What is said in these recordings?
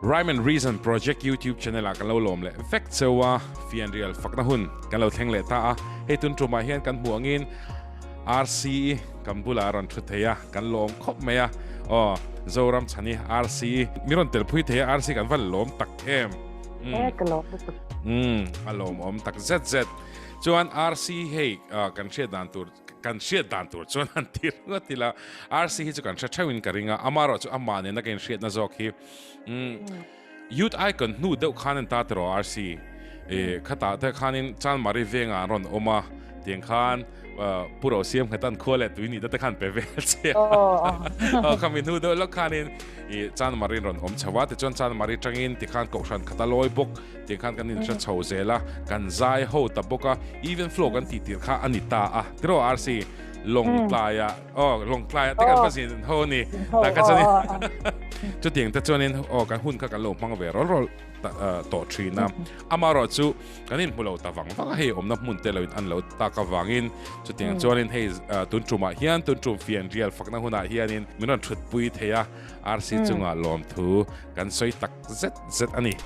Rhyme and Reason Project YouTube channel ah kan lo lawm leh vek cheu a, fianrial fakna hun kan lo thleng leh ta a. Hei tun tumah hian kan hmuh angin RC kan bulah a rawn thu thei a, kan lawm khawp mai a. Aw, Zoram chhani RC mi rawn tel phui thei a, RC kan va lawm tak em. E, ka lawm lutuk. Umm, a lawmawm tak zet zet. Chuan RC hei kan hriat dan tur kan hriat dan tur chuan an ti ringawt ila RC hi chu kan hre theuhin ka ring a, amaherawh chu amah nena ka inhriatna zawk hi Youth Icon hnu deuh khan an ta tiraw RC khatah te khanin Chanmari vengah an rawn awm a, tiang khan Pu Rosiam Nghetan khua leh tui nihna te khan pe vel che a, khami hnu deuh lawk khanin Chanmari an rawn awm chho a, tichuan Chanmari tangin tikhan Kohhran khat a lawi bawk. Tiang khan kan inhre chho zel a, kan zai ho ta bawk a, even flow kan tih tir kha a ni ta a, tiraw RC? Lawngtlai ah, aw Lawngtlai ah te kan va zin ho a ni, tah kha chuanin chutiang te chuanin aw kan hun kha kan lo hmang ve rawlh rawlh tawh thin a, amaherawh chu kan inhmu lo ta vang vang a, hei awmna hmun te lo in an lo tak avangin chutiang chuanin hei tun tumah hian tun tum fianrial fakna hunah hianin min rawn thutpui thei a, RC chungah lawmthu kan sawi tak zet zet a ni.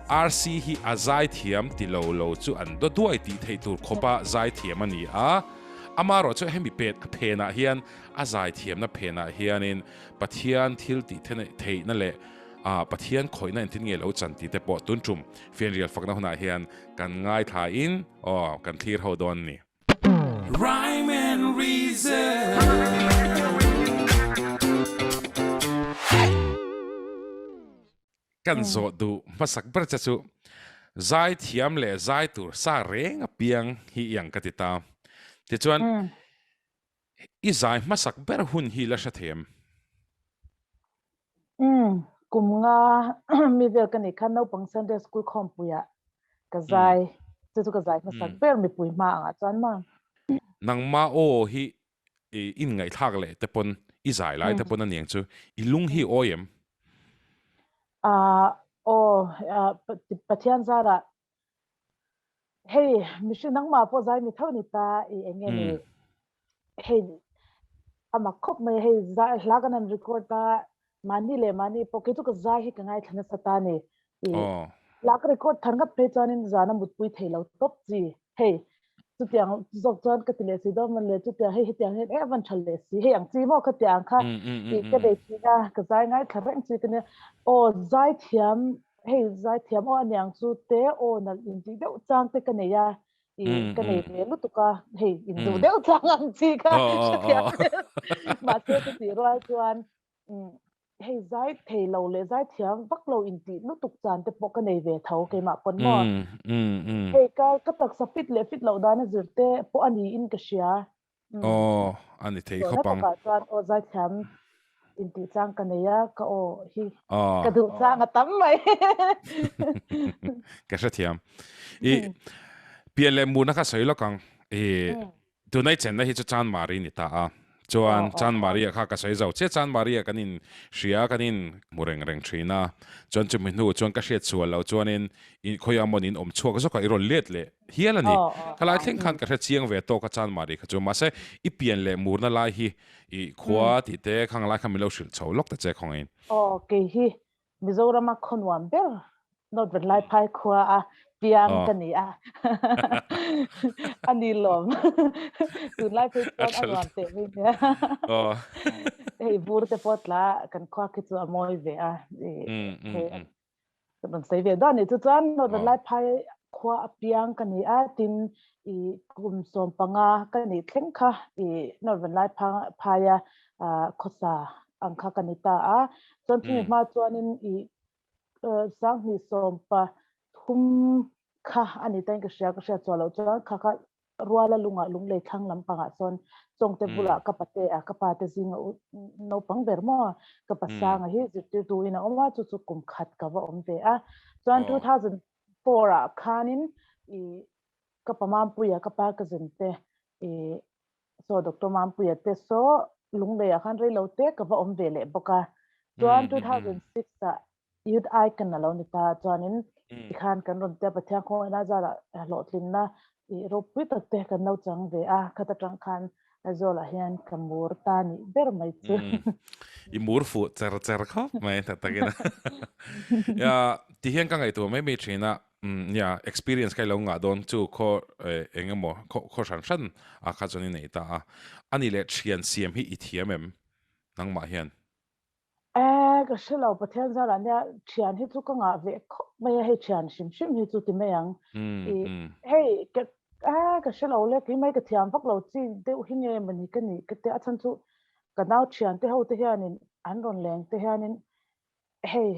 RC hi a zaithiam ti lo lo chu an daw duai tih theih tur khawpa zaithiam a ni a, amaherawh chu hemi pet a phenah hian a zaithiamna phenah hianin Pathian thil tih theihna leh Pathian khawihna engtin nge lo chan tih te pawh tun tum fianrial fakna hunah hian kan ngaithlain aw kan thlir ho dawn a ni. Rhyme and reason. Kan zawh duh hmasak ber che chu zai thiam leh zai tur sa reng apiang hi i ang ka ti ta. Tichuan i zai hmasak ber hun hi la hre thei em? Umm, kum nga mi vel ka nih khan naupang Sunday school khawmpuiah ka zai, chu chu ka zai hmasak ber mipui hma angah chuan maw. Nangma aw hi i inngaihthlak leh te pawn i zai lai te pawn aniang chu i lung hi awi em? Aaa aw, Pathian zarah Hei mihring nangmah pawh zai mi tho ni ta i eng nge ni hei a mak khawp mai hei zai hla kan han record a mahni leh mahni pawh kei chu ka zai hi ka ngaithla nasa ta ni i hla ka record thar ngat phei chuanin zan a mutpui thei lo tawp chi hei chutiang zawk chuan ka ti leh si dawn mawn le chutiang hei hetiang hian eh a van tha leh si hei ang chi maw khatiang kha i ka nei thin a ka zai ngaithla reng chi ka nia aw zai thiam Hei zaithiam aw aniang chu te aw nalh intih deuh chang te ka nei a, i ka nei ve lutuk a, hei induh deuh chang ang chi kha hrethiam mahse chutih rual chuan hei zai thei lo leh zaithiam vak lo intih lutuk chan te pawh ka nei ve tho keimah pawn maw. Hei ka ka taksa fit leh fit loh dan a zir te pawh a niin ka hria. Aw, a ni thei khawp ang. Takah chuan aw zaithiam intih chang ka nei a, ka aw hi ka duh chang a tam mai. Ka hrethiam. I pian leh murna kha sawi lawk ang. I tunai chenna hi chu Chanmari ni ta a. Chuan Chanmari ah kha ka sawi zo chiah. Chanmari ah kan in hria, kan in hmu reng reng thin a. Chuan chumi hnu chuan ka hriat sual loh chuanin khawiah maw in awm chhuak zawk a, i rawn let leh hial a ni. Khalai thleng khan ka hre chiang ve tawk a Chanmari kha chu. Mahse, i pian leh murna lai hi i khua tih te khang lai kha min lo hrilh chho lawk ta che khawngin. Aw, kei hi Mizorama khaw nuam ber North Vanlaiphai khua a piang ka ni a. A ni lawm. Tunlai phei chuan a nuam teh mai nia. Hei bur te pawh tla kan khua khi chu a mawi ve a. Ka rawn sawi ve dawn a nih chu chuan Northern Laiphai khua a piang ka ni a, tin i kum 15 ka nih thleng kha i Northern Laiphaia khawsa ang kha ka ni ta a. Chuan chumi hma chuanin i 2013 kha a ni tain ka hria, ka hriat chhuah loh chuan kha kha Ruala lungah lunglei thlang lampangah chuan Chawngte bulah ka pate a, ka pate zinga naupang ber maw ka pasanga hi zirtirtu in a awm a, chu chu kum khat ka va awm ve a. Chuan 2004 ah khanin i ka pa Mampuia ka pa cousin te i saw Doctor Mampuia te saw lunglei ah khan reilo te ka va awm ve leh bawk a. Chuan 2006 ah Youth Icon a lo ni ta chuanin tikhan kan rawn tia Pathian khawngaihna zarah hlawhtlinna i ropui tak te kan lo chang ve a, khat atang khan. Aizawlah hian ka mur ta nih ber mai chu. I mur fuh cher cher khawp mai tak takin a. Ya ti hian ka ngaihtuah mai mai thin a, nia experience kha i lo ngah dawn chu khaw eng emaw khaw khaw hran hran ah kha chuan i nei ta a. Ani leh thian siam hi i thiam em nangmah hian? Eh, ka hre lo, Pathian zarah nia thian hi chu ka ngah ve khawp mai a, hei thian hrim hrim hi chu ti mai ang. I hei ka eh ka hre lo le, keimah hi ka thiam vak lo chi deuh hi nge mawni ka nih ka tia, a chhan chu ka nau thian te ho te hianin an rawn leng te hianin hei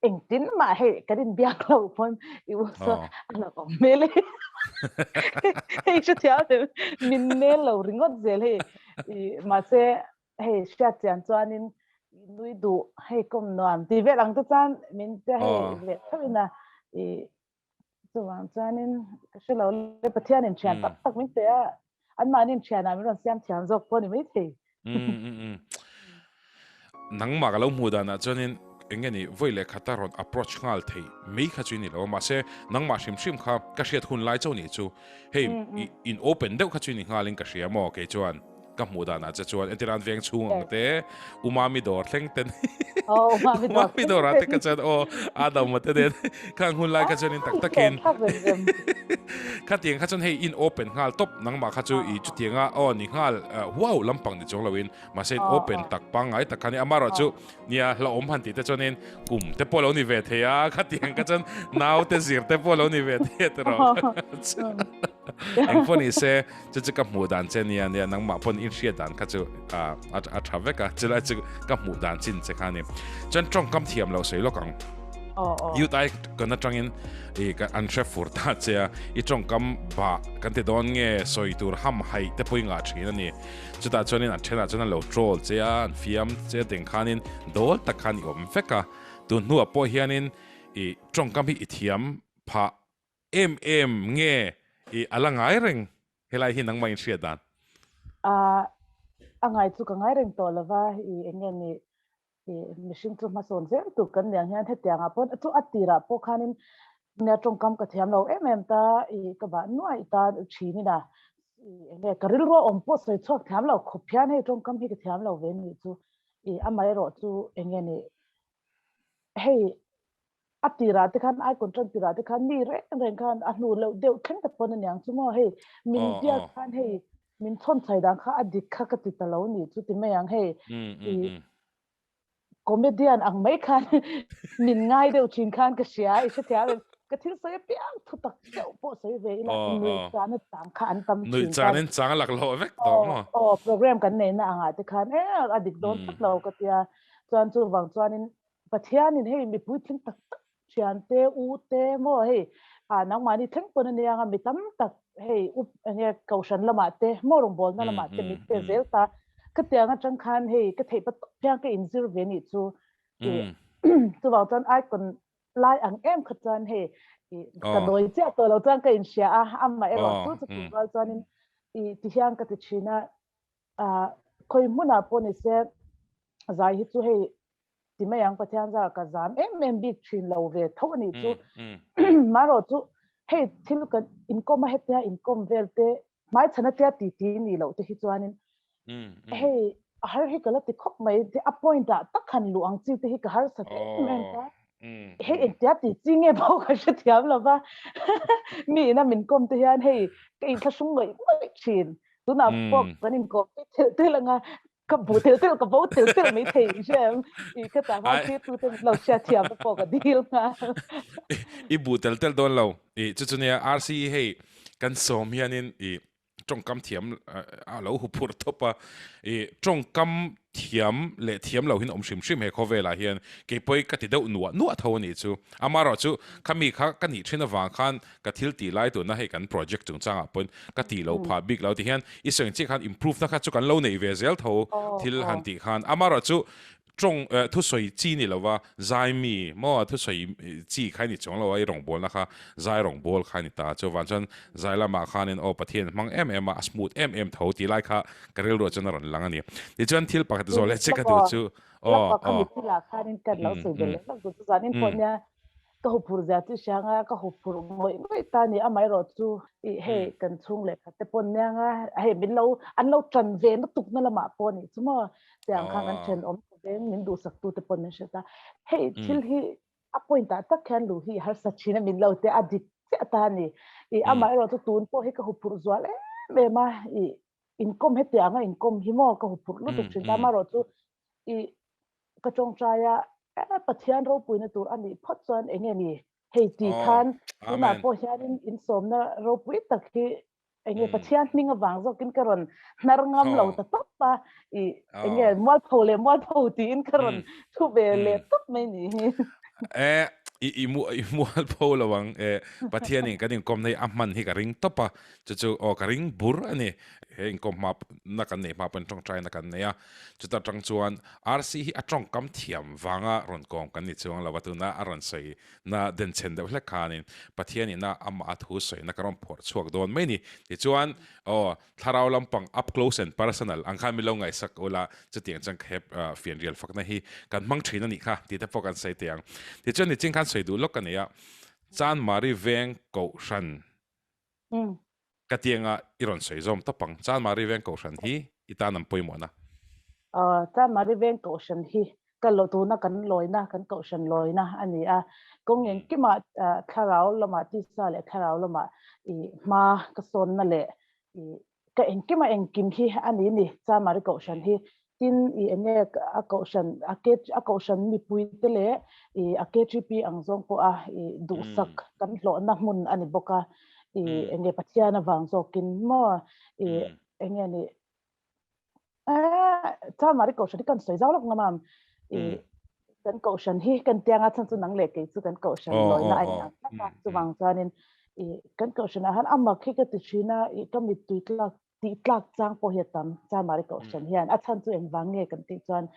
Engtin mah hei kan inbiak lo pawn i u saw a lo awm hmel e. Hei hrethiam em min nel lo ringawt zel hei i mahse hei hriat chian chuanin nui duh hei kawm nuam ti vel ang te chuan min tia hei ve tho in a i chuvang chuanin ka hre lo le Pathianin thian tak tak min pe a Anmahni thianah min rawn siam thiam zawk pawh a ni maithei. Nangmah ka lo hmuh danah chuanin eng nge ni vawi leh khata rawn approach nghal thei mai kha chu i ni lo a, mahse nangmah hrim hrim kha ka hriat hun lai chauh nih chu hei in open deuh kha chu i ni nghalin ka hria maw kei chuan. Ka hmuh danah che chuan entir an veng chhung ang te umami dawr thleng ten umami dawr ah te ka chuan aw Adam te nen khang hun lai kha chuan in tak takin khatiang kha chuan hei in open nghal tawp nangmah kha chu i chutianga aw ni nghal huau lampang ni chuang loin mahse in open tak pangngai tak kha ni amarawh chu Nia, hlauhawm han tih te chuanin kum te pawh lo ni ve thei a, khatiang kha chuan nau te zir te pawh lo ni ve thei a tiraw. Eng pawh ni se, chu chu ka hmuh dan che nia, nia nangmah pawn in hriat dan kha chu a tha vek a, chulai chu ka hmuh dan chin che kha a ni. Chuan tawngkam thiam loh sawi lawk ang. Youth icon atangin i an hre fur ta che a, i tawngkam bah kan ti dawn nge sawi tur ham haih te pawh i ngah thin a ni. Chutah chuanin an thenah chuan an lo troll che a, an fiam che a teng khanin dawl tak khan i awm vek a. Tun hnuah pawh hianin i tawngkam hi i thiam phah em em nge i a la ngai reng helai hi nangmah in hriat dan? A a ngai chu ka ngai reng tawh lova i eng nge ni I mihring chu hmasawn zel tur kan ni ang hian hetiangah pawh chu a tirah pawh khanin nia tawngkam ka thiam lo em em ta i ka bah nuaih ta thinin a i enge ka rilru a awm pawh sawi chhuak thiam lo khawp hian hei tawngkam hi ka thiam lo ve nih chu i amaherawh chu enge ni hei A tirah te khan icon tan tirah te khan mi reng reng khan a hnu loh deuh thleng tak pawn aniang chu maw hei min biak khan hei min chhawn chhai dan kha a dik kha ka ti ta lo ni chu ti mai ang hei i comedian ang mai khan min ngai deuh thin khan ka hria i hrethiam em ka thil sawi apiang thu tak deuh pawh sawi ve ila nuih chan a chang kha an tam thin nuih chan in chang lak hlawh vek tawh maw aw program kan neihna angah te khan e a dik dawn tlat lo ka tia chuan chuvang chuanin Pathianin hei mipui thleng tak tak thiante u te maw hei ah nangmahni thleng pawn ania anga mi tam tak hei up enge kohhran lamah te maw rawngbawlna lamah te min pe zel ta khatiang atang khan hei ka theih patawp hian ka inzir ve nih chu i chuvang chuan icon lai ang em kha chuan hei i ka dawi chiah tawh lo chuan ka inhria a amaherawh chu chu tur rual chuanin i ti hian ka ti thin a ah khawi hmunah pawh ni se zai hi chu hei ti mai ang Pathian zar ka zam em em bik thin lo ve tho a nih chu marawh chu hei thil kan inkawm a hetia inkawm vel te hmaichhan atia ti ti ni loh te hi chuanin hei a har hi ka la ti khawp mai a point ah tak han luh ang chi te hi ka harsat em em ta hei engtia ti chi nge pawh ka hrethiam lo va mi ina min kawm te hian hei ka inthlahrung ngawih ngawih thin tunah pawh kan inkawm telh telh anga ka bu telh telh ka bo telh telh mai thei hria em i ka ta hma thlir tu te lo hria thiam te pawh ka dil nghal i bu tel tel dawn lo i chu chu nia RC hei kan sawm hianin i tawngkam thiam a lo hu phur thawp a i tawngkam thiam leh thiam lo hin awm hrim hrim he khawvelah hian keipawh ka ti deuh nuah nuah tho a nih chu amaherawh chu khami kha ka nih thin avang khan ka thil tih lai tuna hei kan project chungchangah pawhin ka tih lo phah bik lo ti hian i sawi ang chiah khan improve na kha chu kan lo neih ve zel tho thil han tih khan amaherawh chu tawng thusawi chi ni lova zai mi maw thusawi chi kha i ni chuang lo a i rawngbawlna kha zai rawngbâwl kha a ni ta chuvang chuan zai lamah khanin aw Pathian hmang em em a a smooth em em tho tih lai kha ka rilruah chuan a rawn lang a ni tichuan thil pakhat zawh leh che ka duh chu aw aw. Ka huphurh zia chu hria anga ka huphurh ngawih ngawih ta a ni. Amaherawhchu ih hei kan chhung lehkhat te pawn nia anga hei min lo an lo tan ve lutuk na lamah pawh a nih chu maw tiang khan kan thenawm te veng min duhsak tu te pawn min hrilh ta. Hei thil hi a point ah tak hian luh hi harsa thin a min lo te a dik chiah ta a ni. Ih amaherawhchu tun pawh hi ka huphurh zual em em a ih inkawm hetiang a inkawm hi maw ka huphurh lutuk thin ta. Amaherawhchu ih ka tawngtai a, eh Pathian ropuina tur a nih phawt chuan eng nge ni hei tih khan tunah pawh hianin insawmna ropui tak hi eng nge Pathian hming avang zawkin ka rawn hnar ngam lo ta tawp a, i eng nge mualpho leh mualpho tiin ka rawn thu ve leh tawp mai ni hi. Eh i i i mualpho lo ang eh Pathianin kan inkawmna hi a hman hi ka ring tawp a, chu chu aw ka ring bur a ni. He inkawm hma na kan neih hma pawhin tawngtaina kan nei a, Chuta tang chuan RC hi a tawngkam thiam vanga rawn kawm kan ni chuang lo a, tuna a rawn sawi na denchhen deuh hlek khanin Pathian ina amah a thu sawina ka rawn phawrh chhuak dawn mai ni. Tichuan, aw, thlarau lampang up close and personal ang khan min lo ngaihsak ula, chutiang chuan ka he fianrial fakna hi kan hmang thin a nih kha tih te pawh kan sawi teh ang. Tichuan nichin khan sawi duh lawk ka nei a, Chanmari Veng Kohhran Ka tianga i rawn sawi zawm tawp ang. Chanmari Veng Kohhran hi i tan an pawimawhna. Chanmari Veng Kohhran hi ka tuna kan lawina, kan Kohhran lawina a ni a. Kawng engkimah thlarau lamah tisa leh thlarau lamah i hma ka sawnna leh i ka engkima engkim hi a ni ni Chanmari Kohhran hi. Tin, i enge a kohhran a K a kohhran mipuite leh i a KTP ang zawng pawh a i duhsak kan hlawhna hmun a ni bawk a, i enge Pathian avang zawkin maw i enge ni eh Chanmari kohhran hi kan sawi zau lawk ngam a, i kan kohhran hi kan tianga chhan chu nang leh kei chu kan kohhran lawina a inang tlat a, chuvang chuanin i kan kohhranah hian a mak hi ka ti thin a, i ka mittui tlak tih tlak chang pawh hi a tam Chamari Kohhran hian a chhan chu engvang nge kan tih chuan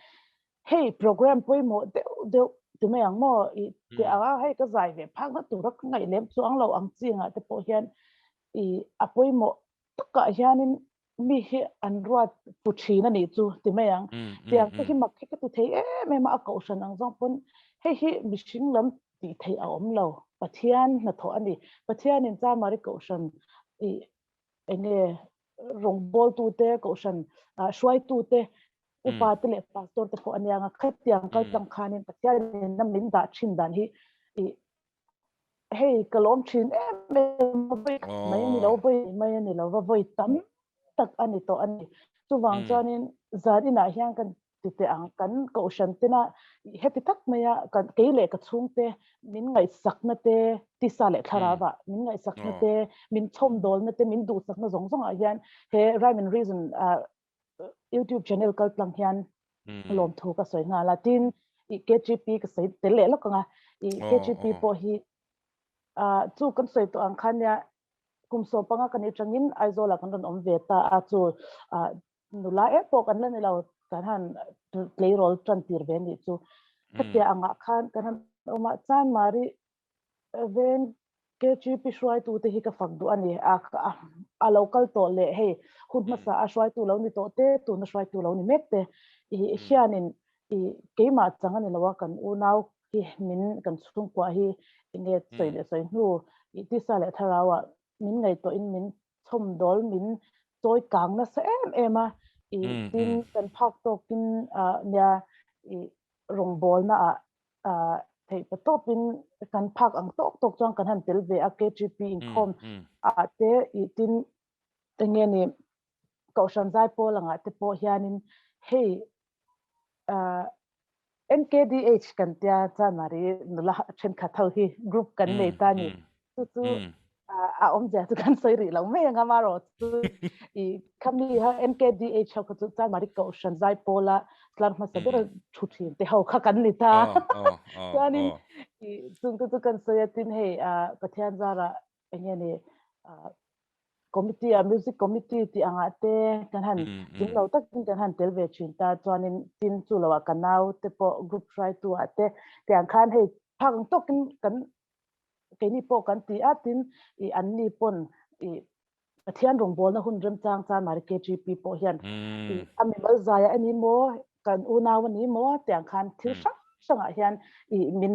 hei program pawimawh deuh deuh ti mai ang maw i ti ang a hei ka zai ve phak na tura ka ngaih lem chuang lo ang chingah te pawh hian i a pawimawh takah hianin mi hi an ruat fu thin a nih chu ti mai ang tiang te hi mak hi ka ti thei em em a a kohhran ang zawng pawn hei hi mihring lam tih theih a awm lo Pathian hnathawh a ni Pathianin Chamari Kohhran i enge rawngbawltute, kohhran hruaitute, upate leh pastor te pawh ania nga khatiang kal tlang khanin Pathianin a min dah thin dan hi i hei ka lawm thin em em a vawi khat mai a ni lo vawi mai a ni lo va vawi tam tak a ni tawh a ni. Chuvang chuanin zan inah hian kan Ti teh ang, kan kohhran tena heti tak maia kan kei leh ka chhungte min ngaihsakna te, tisa leh thlarauah min ngaihsakna te, min chhawmdawlna te, min duhsakna zawng zawngah hian he Rhyme and Reason YouTube channel kal tlang hian lawmthu ka sawi nghal a. Tin, i KGP ka sawi tel leh lawk ang a, i KGP pawh hi chu kan sawi tawh ang khan nia kum 15 kan atangin Aizawlah kan rawn awm ve ta a, chu Nula em pawh kan la ni lo, kan han tleirawl tan tir ve nih chu. Khatia angah khan kan han awm a, Chanmari veng KGP hruaitute hi ka fak duh a ni. A lo kal tawh leh hei hun hmasa a hruaitu lo ni tawh te, tuna hruaitu lo ni mek te hianin keimah chang a ni lo a, kan unau hi min kan chhungkua hi enge sawi leh sawi hnu tisa leh thlarauah min ngaihtuahin min chhawmdawl min chawi kang nasa em em a i tin kan phak tawkin nia i rawngbawlna ah theih pa tawpin kan phak ang tawk tawk chuan kan han tel ve a KGP inkhawm ah te i tin enge ni kohhran zaipawl angah te pawh hianin hei NKDH kan tia Chanmari nula thenkhat ho hi group kan nei ta ni. Chu chu a awmzia chu kan sawi rih lo mai anga marawh chu i khami ha NKDH ho kha chu Chanmari Kohhran Zaipawla tlar hmasa ber thu thin te ho kha kan ni ta. Chuanin i chung te chu kan sawi a tin hei Pathian zara enge ni committee a music committee tih angah te kan han kim lo takin kan han tel ve thin ta chuanin tin chu lo ah ka nau te pawh group hruaitu ah te tiang khan hei phak ang tawkin kan keini pawh kan ti a tin i an ni pawn i Pathian rawngbawlna hun remchang chuan mari KGP pawh hian i a mimal zai a ni maw kan unau a ni maw tiang khan thil hrang hrangah hian i min.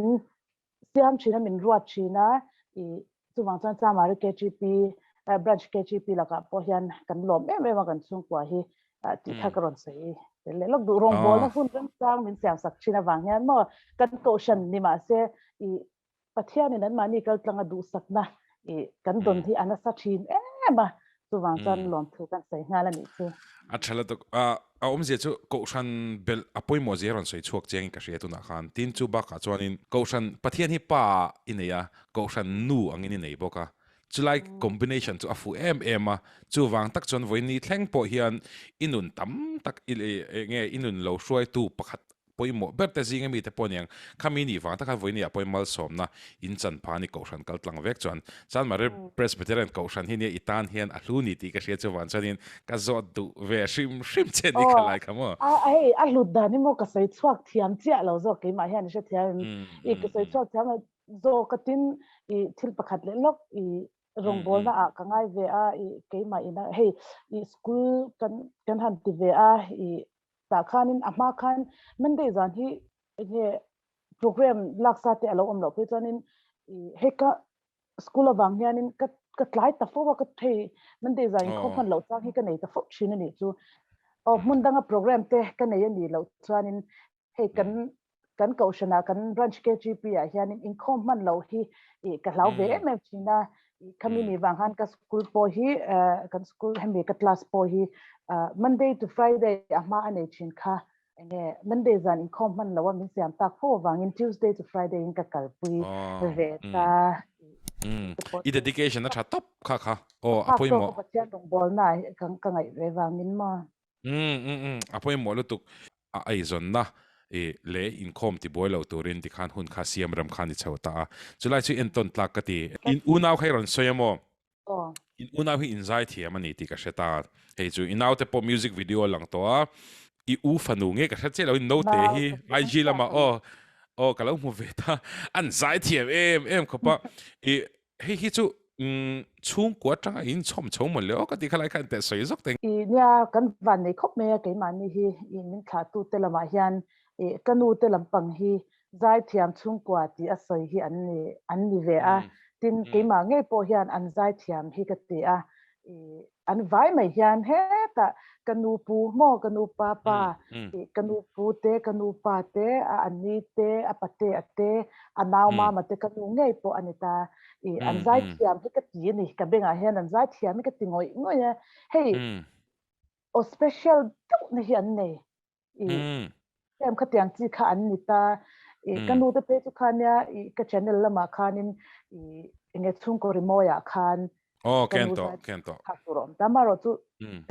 siam thin a, min ruat thin a, ih chuvang chuan Chamari KGP branch KGP lakah pawh hian kan lawm em em a kan chhungkua hi tih kha ka rawn sawi tel leh lawk duh. Rawngbawlna hun remchang min siam sak thin avang hian maw kan kohhran ni mahse ih Pathianin anmahni kaltlanga duhsakna ih kan dawn hi a nasa thin em a, chuvang chuan lawmthu kan sawi nghal a nih chu. A tha lutuk. A awmzia chu Kohhran belh a pawimawh zia rawn sawi chhuak chiangin ka hria tunah khan. Tin chu bakah chuanin Kohhran Pathian hi pa i nei a, Kohhran nu angin i nei bawk a. Chulai combination chu a fuh em em a, chuvang tak chuan vawiin thleng pawh hian i nun tam tak i enge i nun lo hruaitu pakhat pawimawh ber te zinga mite pawh aniang, khami nih vang taka vawinia pawhin malsawmna in chan pha ni Kohhran kal tlang vek chuan Chanmari Presbyterian Kohhran hi nia i tan hian a hlu ni tih ka hria chuvan chuanin ka zawt duh ve hrim hrim che ni ka lai kha maw. A hei a hlut dan hi maw ka sawi chhuak thiam chiah lo zawk keimah hian i hrethiam em? I ka sawi chhuak thiam lo zawk a tin i thil pakhat leh lawk i rawngbawlna ah ka ngai ve a i keimah ina hei i school kan kan han ti ve a i Tah khanin a hma khan Monday zan hi enge program laksa te a lo awm loh phei chuanin ih hei ka school avang hianin ka ka tlai ta fo a ka hei Monday zan inkhawm hman loh chang hi ka nei ta fo thin a nih chu. Aw hmun danga program te ka nei a nih loh chuanin hei kan kan kohhranah kan branch KGP ah hianin inkhawm hman loh hi ih ka hlau ve em em thin a, ih khami ni vang khan ka school pawh hi eh kan school hemi ka class pawh hi ah Monday to Friday a hma a nei thin kha enge Monday zan inkhawm hman loh a min siam tak fo avangin Tuesday to Friday in ka kalpui ve ta I dedication a tha tawp kha kha aw a pawimawh. Pathian rawngbawlna ka ngaih ve vangin maw. Umm umm umm a pawimawh lutuk a eizawnna i leh inkhawm tibuai lo turin tikhan hun kha siam rem khan i chho ta a, chulai chu entawn tlak ka ti. In unau kha i rawn sawi a maw? In unau hi inzai thiam a ni tih ka hre ta. Hei chu i naute pawh music video a lang tawh a, i u fanu nge ka hre chiah lo in naute hi IG lamah aw aw ka lo hmu ve ta, an zai thiam em em khawp a, i Hei hi chu chhungkua atanga in chhawm chho maw le aw ka tih kha lai khan teh sawi zawk teng. I nia kan van nei khawp mai a keimahni hi i min thlahtu te lamah hian i ka nu te lampang hi zaithiam chhungkua tih a sawi hi an ni an ni ve a tin keimah ngei pawh hian an zaithiam hi ka ti a i an vai mai hian hetah ka nu pu maw ka nu pa pa i ka nu pu te ka nu pa te a an ni te a pate a te a nau mama te ka nu ngei pawh a ni ta i an zai thiam hi ka ti a ni ka bengah hian an zai thiam hi ka ti ngawih ngawih a hei aw special deuh na hi an nei i em khatiang chi kha an ni ta i ka nu te phei chu khan nia i ka channel lamah khanin i enge chhungkaw rimawiah khan oh ken to ken to kha tur awm ta marawh chu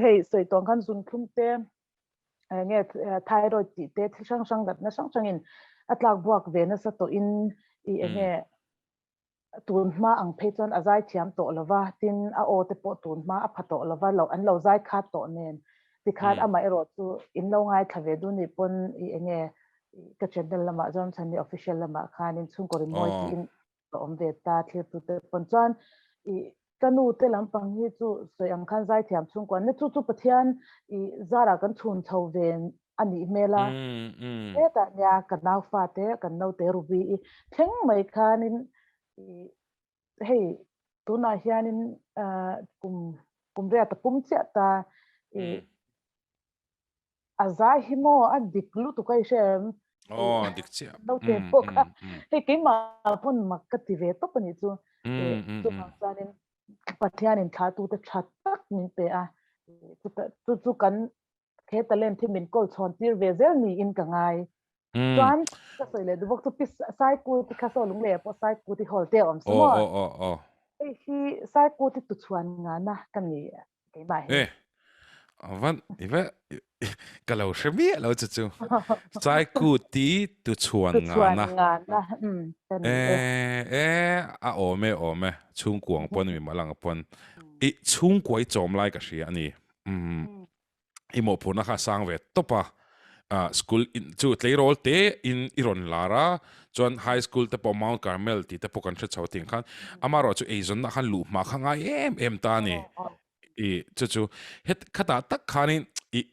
hei sawi tawng khan zunthlum te enge thyroid tih te thil hrang hrang natna hrang hrangin a tlak buak ve nasa tawhin i enge Tun hma ang phei chuan a zai thiam tawh lo va, tin a aw te pawh tun hma a pha tawh lo va, lo an lo zai khat tawh nen tikhan amah erawh chu in lo ngaithla ve dun nih pawn i enge ka channel lamah Zoramchhani official lamah khanin chhungkaw rimawi tiin ka awm ve ta thlirtute pawn chuan i Ka nu te lampang hi chu sawi ang khan zaithiam chhungkua an ni. Chu chu Pathian i zarah kan chhun chho ve a nih hmel a. Hetah nia ka nau fate, kan naute Ruby i thleng mai khanin i hei tunah hianin kum kum riat a pum chiah ta i A zai hi maw a dik lutuk a i hre em? Aw, dik chiah. Naute pawh kha hei keimah pawn mak ka ti ve tawp a nih chu. Chuvang chuanin Pathianin thlahtute tha tak min pe a, chu chu kan he talent hi min kawl chhawn tir ve zel niin ka ngai. Chuan ka sawi leh duh bawk chu pi Saikuti kha saw lunglei ah pawh Saikuti hall te a awm si maw? Aw aw aw. Hei hi Saikuti tuchhuan ngana ka ni keimah hi. Eh, van i ve ka lo hre miah lo chu chu. Saikuti tuchhuan ngana. Tuchhuan ngana, um ka ni e. Eh, eh, a awm e awm e. Chhungkuang pawn mi mal ang pawn. I chhungkua i chawm lai ka hria a ni. Um. I mawhphurhna kha a sang ve tawp a, ah school in chu tleirawl te in i rawn lar a, chuan high school te pawh Mount Carmel tih te pawh kan hre chho tih ang khan amaherawh chu eizawnna khan luh hma kha ngai em em ta a ni. I chu chu het khatah tak khanin i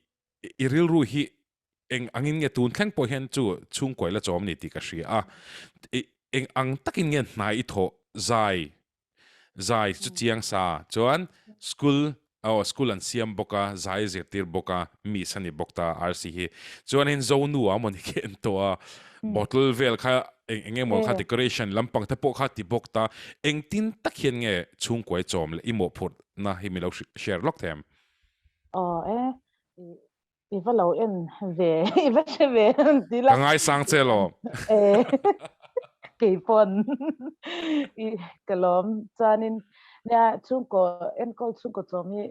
i rilru hi eng angin nge tun thleng pawh hian chu chhungkuai la chawm a ni tih ka hria a. I. Eng ang takin nge hna i thawh zai zai chu chiang sa chuan school aw school an siam bawk a zai zirtir bawk a miss a ni bawk ta RC hi chuanin zonu a mawni khi en tawh a bottle vel kha eng eng emaw kha decoration lampang te pawh kha ti bawk ta engtin tak hian nge chhungkuai chawm leh i mawhphurh na hi milo share lawk thei em? Aw e I va lo en ve, i va hre ve ti la. Ka ngaisang che lo. Eh, kei pawn i ka lawm chuanin nia chhungkaw enkawl chhungkaw chawm hi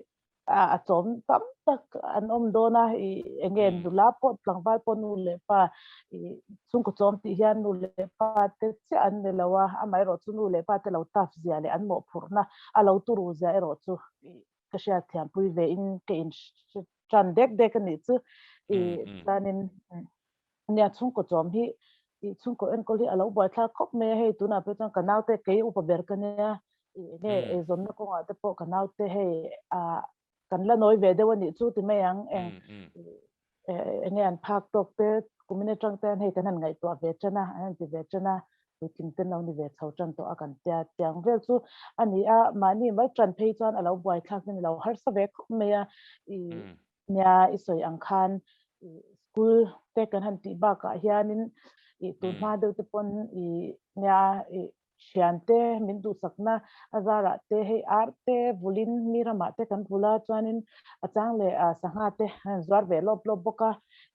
a chawm tam tak an awm dawn a, i enge nula pawh tlangval pawh nu leh pa i chhungkaw chawm tih hian nu leh pa te chiah an ni lo a, amaherawh chu nu leh pa te lo tough zia leh an mawhphurhna a lo turu zia erawh chu i ka hriat thiampui ve in ka in tan dek dek a nih chu i chuanin nia chhungkaw chawm hi i chhungkaw enkawl hi a lo buaithlak khawp mai a hei tunah pawh chuan ka naute kei upa ber ka nia i enge eizawnna kawngah te pawh ka naute hei ah kan la nawi ve deuh a nih chu ti mai ang eng enge an phak tawk te kumin atang te hian hei kan han ngaihtuah ve tan a an han ti ve tan a puitling ten lo ni ve chho tan tawh a kan tia tiang vel chu a ni a mahni mai tan phei chuan a lo buaithlak in a lo harsa ve khawp mai a i nia i sawi ang khan i school te kan han tih bakah hianin i tun hma deuh te pawn i nia i Thiante min duhsakna a zarah te hei ar te vulin mi ramah te kan vul a chuanin a chang leh sangha te an zuar ve lawp lawp bawk a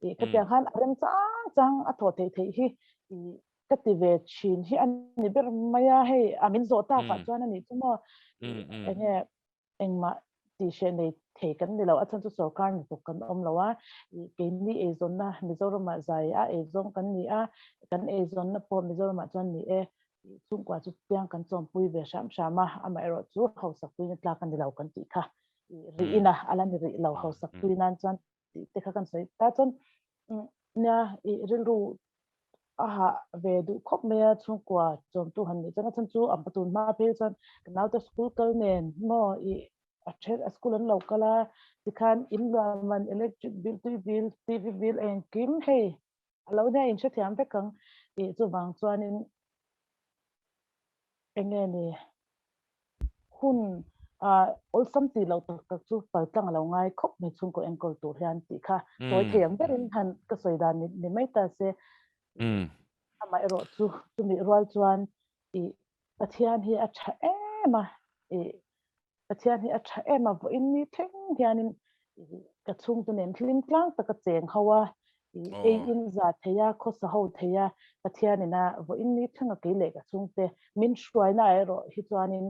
ih khatiang khan a rem chang chang a thawh theih theih hi ih ka ti ve thin hi a ni ber mai a hei a min zawh takah chuan a nih chu maw ih enge engmah tih hreh nei thei kan ni lo, a chhan chu sorkar hnathawk kan awm lo a, ih keini eizawnna Mizoramah zai a eizawng kan ni a, kan eizawnna pawh Mizoramah chuan ni e, ih chhungkua chu tiang kan chawmpui ve hram hram a, amaherawh chu hausakpuina tlak a ni lo kan tih kha ih rih ina a la ni rih lo hausakpui nan chuan tih te kha kan sawi ta chuan nia ih rilru a hah ve duh khawp mai a chhungkua chawmtu han nih chuan a chhan chu a tun hma phei chuan ka naute school kal nen maw ih a then a school an lo kal a tikhan in luah man electric bill tui bill T_V bill engkim hei a lo nia inhrethiam vek ang ih chuvang chuanin Eng nge ni? Hun awlsam tih loh tak tak chu paltlang a lo ngai khawp mai chhungkaw enkawl tur hian tih kha sawi thei ang berin han ka sawi dan ni mai ta se. Amaherawh chu chumi rual chuan ih Pathian hi a tha em a ih Pathian hi a tha em a, vawiin ni thleng hianin ka chhungte nen hlim tlang taka cheng ho a, ei in za thei a, khawsa ho thei a, Pathianin a vawiin ni thlenga kei leh ka chhungte min hruaina ah erawh hi chuanin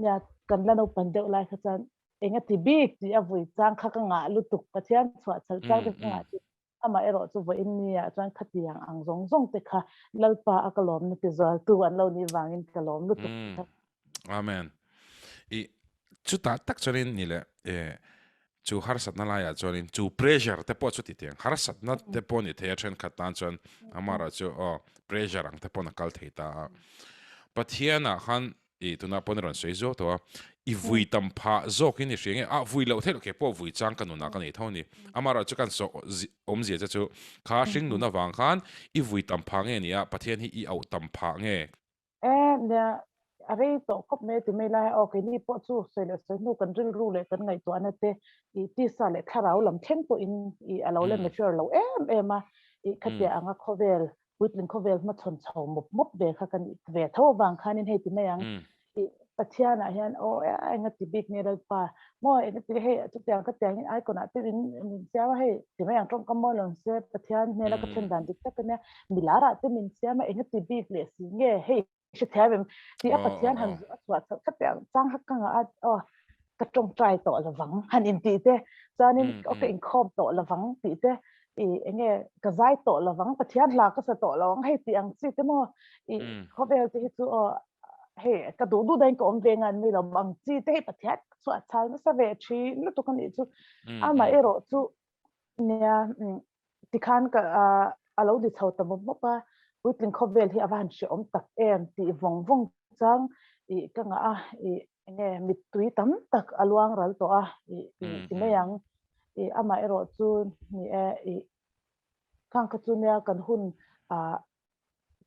nia kan la naupan deuh lai kha chuan eng a ti bik tih a vui chang kha ka ngah lutuk, Pathian chhuah chhal chang te ka ngah tih Amah erawh chu vawiin ni ah chuan khatiang ang zawng zawng te kha Lalpa a ka lawmna ti zualtu an lo nih vangin ka lawm lutuk tlat. Amen. I chutah tak chuanin ni le e chu harsatna laiah chuanin chu pressure te pawh chu ti tiang harsatna te pawh ni thei a thenkhat tan chuan amaherawh chu aw pressure ang te pawn a kal thei ta a. Pathianah khan I tunah pawn i rawn sawi zuau tawh a, i vui tam phah zawkin i hria nge, ah vui loh theih loh kei pawh vui chang ka nunah ka nei tho a ni. Amaherawh chu kan saw awmzia che chu kha hring nun avang khan i vui tam phah nge ni a, Pathian hi i auh tam phah nge? E nia, a rei tawh khawp mai a ti mai lai a, aw keini pawh chu sawi leh sawi hnu kan rilru leh kan ngaihtuahna te i tisa leh thlarau lam thleng pawhin i a lo la mature lo em em a, i khatia anga khawvel puitling khawvel hmachhawn chho mawp mawp ve kha ka nih ve tho avang khanin hei ti mai ang i Pathianah hian aw enga ti bik nge Lalpa maw enga ti hei chutiang ka tiangin icon ah te min min siam a hei ti mai ang tawngkam mawi lo se Pathian hnena ka then dan dik tak ania milar ah te min siam a enga ti bik leh si nge hei Hrethiam em? Ti a Pathian han a chhuah chhoh thlap ang chang hak ka ngah a, aw ka tawngtai tawh lovang han intih te, chuanin aw ka inkhawm tawh lovang tih te, i enge ka zai tawh lovang, Pathian hla ka sa tawh lo ang hei tih ang chi te maw, i khawvel te hi chu aw hei ka duh duh dahin ka awm ve ngan mai lo ang chi te hei Pathian ka chhuah chhal nasa ve thin lutuk a nih chu. Amaherawh chu nia Tikhan ka a lo di chho ta mawp mawp a, puitling khawvel hi a va han hrehawm tak em tih vawng vawng chang ih ka ngah a, ih enge mittui tam tak a luang ral tawh a ih ih ti mai ang. Ih amah erawh chu ni e ih khang kha chu nia kan hun ah.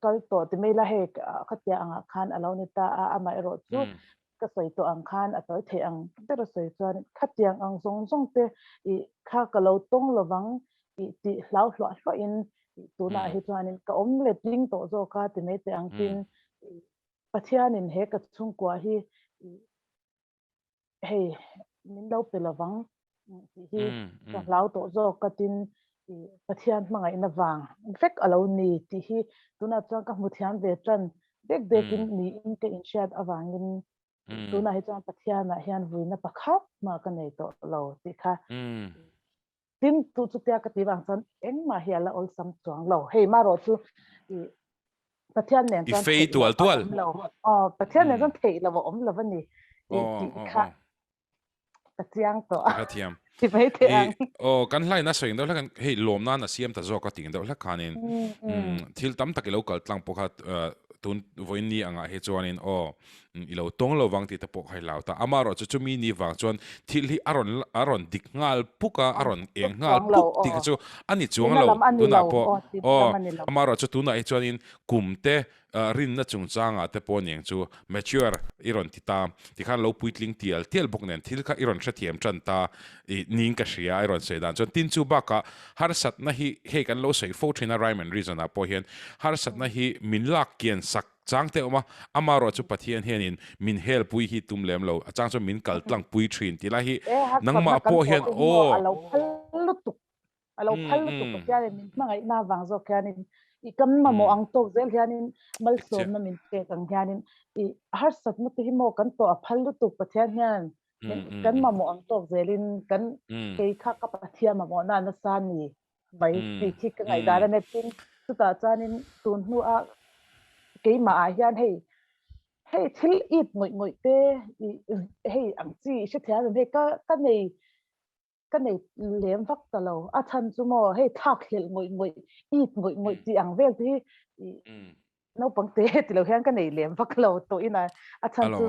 kal tawh ti mai la hei khatia angah khan a lo ni ta a, amaherawh chu ka sawi tawh ang khan a tawi theih ang ber a sawi chuan khatiang ang zawng zawng te ih kha ka lo tawng lovang ih tih hlau hluah hluah in ih tunah hi chuanin ka awm let ling tawh zawk a ti mai teh ang tin Pathianin he ka chhungkua hi ih hei min lo pe lovang tih hi ka hlau tawh zawk ka tin ih Pathian hmangaihna vang vek a lo ni tih hi tunah chuan ka hmu thiam ve tan dek dekin niin ka inhriat avangin tunah hi chuan Pathianah hian vuina pakhat mah ka nei tawh lo tih kha Tin, tu chutia ka ti vang chuan engmah hi a la awlsam chuang lo. Hei marawh chu i Pathian nen I chuan fei theih tual loh a tual. awm lo. Aw, Pathian nen chuan theih loh a awm lo a ni i tih kha ka chiang tawh Ka a. hrethiam. Ti mai teh I ang. aw, kan hlain a sawi deuh hlek an hei lawm nan a siam ta zawk a tih deuh hlek khanin thil tam tak i lo kal tlang pawh kha tun vawiin ni angah hi chuanin aw I lo tawng lo vang tih te pawh kha i hlau ta. Amaherawh chu chumi ni vang chuan thil hi a rawn a rawn dik nghal puk a, a rawn eng nghal puk tih kha chu a ni chuang lo tunah pawh. Aw, amaherawh chu tunah hi chuanin kum te rinna chungchangah te pawh aniang chu mature i rawn ti ta. Tikhan lo puitling tial tial bawk nen thil kha i rawn hrethiam tan ta i niin ka hria a i rawn sawi dan chuan. Tin chu bakah harsatna hi hei kan lo sawi fo thin a rhyme and reason ah pawh hian harsatna hi min lak kian sak Chang te awm a, amarawh chu Pathian hianin min helpui hi tum lem lo, a chang chuan min kal tlang pui thin tih lai hi E, harsatna nangmah kan pawh tawh hian te hi maw aw. a lo phal lutuk, a lo phal lutuk Pathianin min hmangaihna vang zawk hianin i kan mamawh ang tawk zel hianin malsawmna min pek ang hianin i harsatna te hi maw kan tawh a phal lutuk Pathian hian min kan mamawh ang tawk zelin kan kei kha ka Pathian mamawhna nasa ni. mai tih khi ka ngaihdan a ni. Tin, chutah chuanin tun hnua keimahah hian hei hei thil it ngawih ngawih te hei ang chi i hrethiam em hei ka ka nei ka nei lem vak ta lo. A chhan chu maw hei thlak hlelh ngawih ngawih it ngawih ngawih tih ang vel te hi naupang te ti lo hian ka nei lem vak lo tawh in a a chhan chu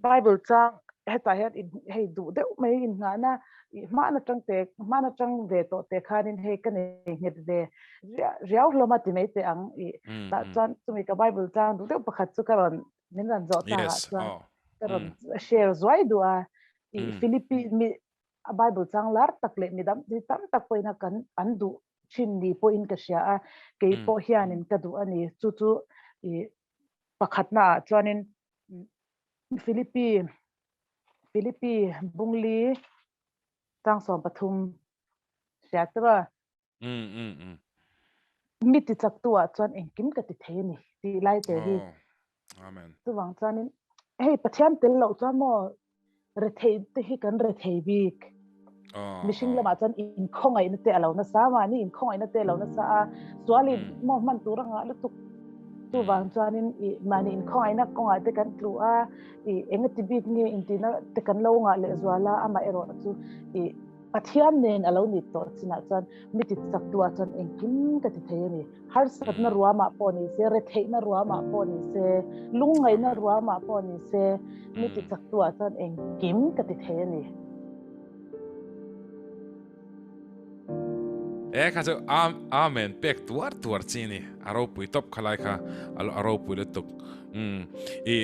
Bible chang hetah hian in hei duh deuh mai in nghahna i hman atang te hman atang ve tawh te khanin hei ka nei nghet ve riau hlawm a ti mai teh ang i tah chuan chumi ka Bible chang duh deuh pakhat chu ka rawn min rawn zawh tak ah chuan ka rawn share zuai duh a i Philippi mi a Bible chang lar tak leh midang tam tak pawhin a kan an duh thin ni pawhin ka hria a, kei pawh hianin ka duh a ni. Chu chu i pakhatna ah chuanin Philippi Philippi Bungli 13 hria chu a. Mi ti chaktu ah chuan engkim ka ti thei a ni tih lai te hi. Amen. Chuvang chuanin hei Pathian tel loh chuan maw rethei te hi kan rethei bik. Mihring lamah chuan inkhawngaihna te a lo nasa a, mahni inkhawngaihna te a lo nasa a, sualin maw hman tur a ngah lutuk. Chuvang chuanin i mahni inkhawngaihna kawngah te kan tlu a, i engati bik nge intihna te kan lo ngah lehzual a, amaherawh chu i Pathian nen a lo ni tawh chinah chuan mi ti chak duhah chuan engkim ka ti thei a ni. Harsatna ruamah pawh ni se, retheihna ruamah pawh ni se, lungngaihna ruamah pawh ni se, mi ti chak duhah chuan engkim ka ti thei a ni. E kha chu Amen pek tuar tuar chi ni a ropui tawp khalai kha a ropui lutuk umm i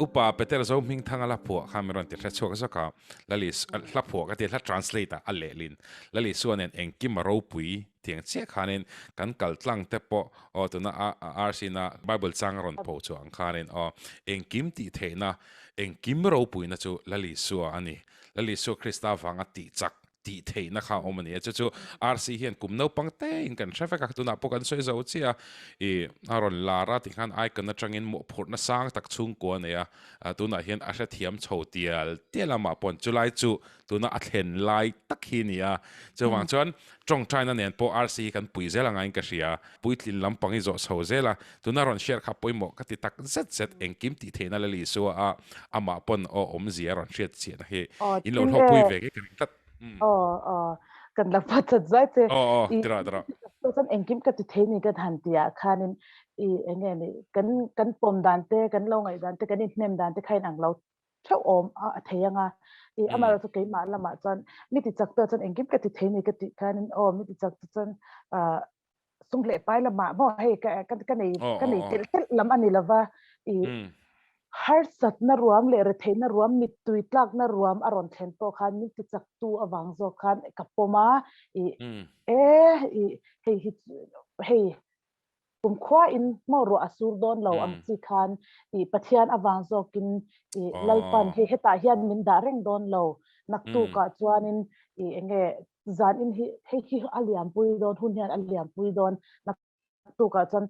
upa Peter Zo Hmingthanga la phuah kha min rawn ti hrechhuak zawk a. Lali hla phuah ka ti hla translate ah a lehlin Lali suan en engkim a ropui tiang chiah khanin kan kal tlang te pawh aw tuna RC na Bible chang a rawn pho chhuah ang khanin aw engkim tih theihna engkim ropuina chu Lali sua a ni Lali sua Krista vanga tih chak tih theihna kha a awm a ni a chu chu RC hian kum naupang te in kan hre vek a tunah pawh kan sawi zo chiah a i a rawn lar a tikhan icon atangin mawhphurhna sang tak chhungkua a nei a. Tunah hian a hrethiam chho tial tial a mah pawn chulai chu tuna a thlen lai tak hi a ni a. Chuvang chuan tawngtaina nen pawh RC hi kan pui zel angaiin ka hria. Puitlin lampang hi zawh chho zel a, tuna rawn share kha pawimawh ka ti tak zet zet engkim tih theihna la Lisua a amah pawn aw awmzia a rawn hriat chiahna hi in lo hlawhpui ve ngei ka ring tlat. Aw aw kan la phat chat zai che. Aw aw tirah tirah. Chuan engkim ka ti thei ni ka han tih ah khanin i enge ni kan kan pawm dan te kan lo ngaih dan te kan inhnem dan te kha in ang lo theuh awm a thei anga i amaherawhchu chu keimah lamah chuan mi ti chak te chuan engkim ka ti thei ni ka tih khanin aw mi ti chak te chuan ah. Sum leh pai lamah maw hei ka ka ka nei ka nei telh telh lam a ni lova i harsatna ruam leh retheihna ruam mittui tlakna ruam a rawn thlen pawh khan min ti chaktu avang zawk khan ka pawm a i e i hei hi hei kumkhua in maw ruah a sur dawn lo ang chi khan i Pathian avang zawkin i Lalpan hei hetah hian min dah reng dawn lo naktukah chuanin i enge zan in hi hei hi a liampui dawn hun hian a liampui dawn naktukah chuan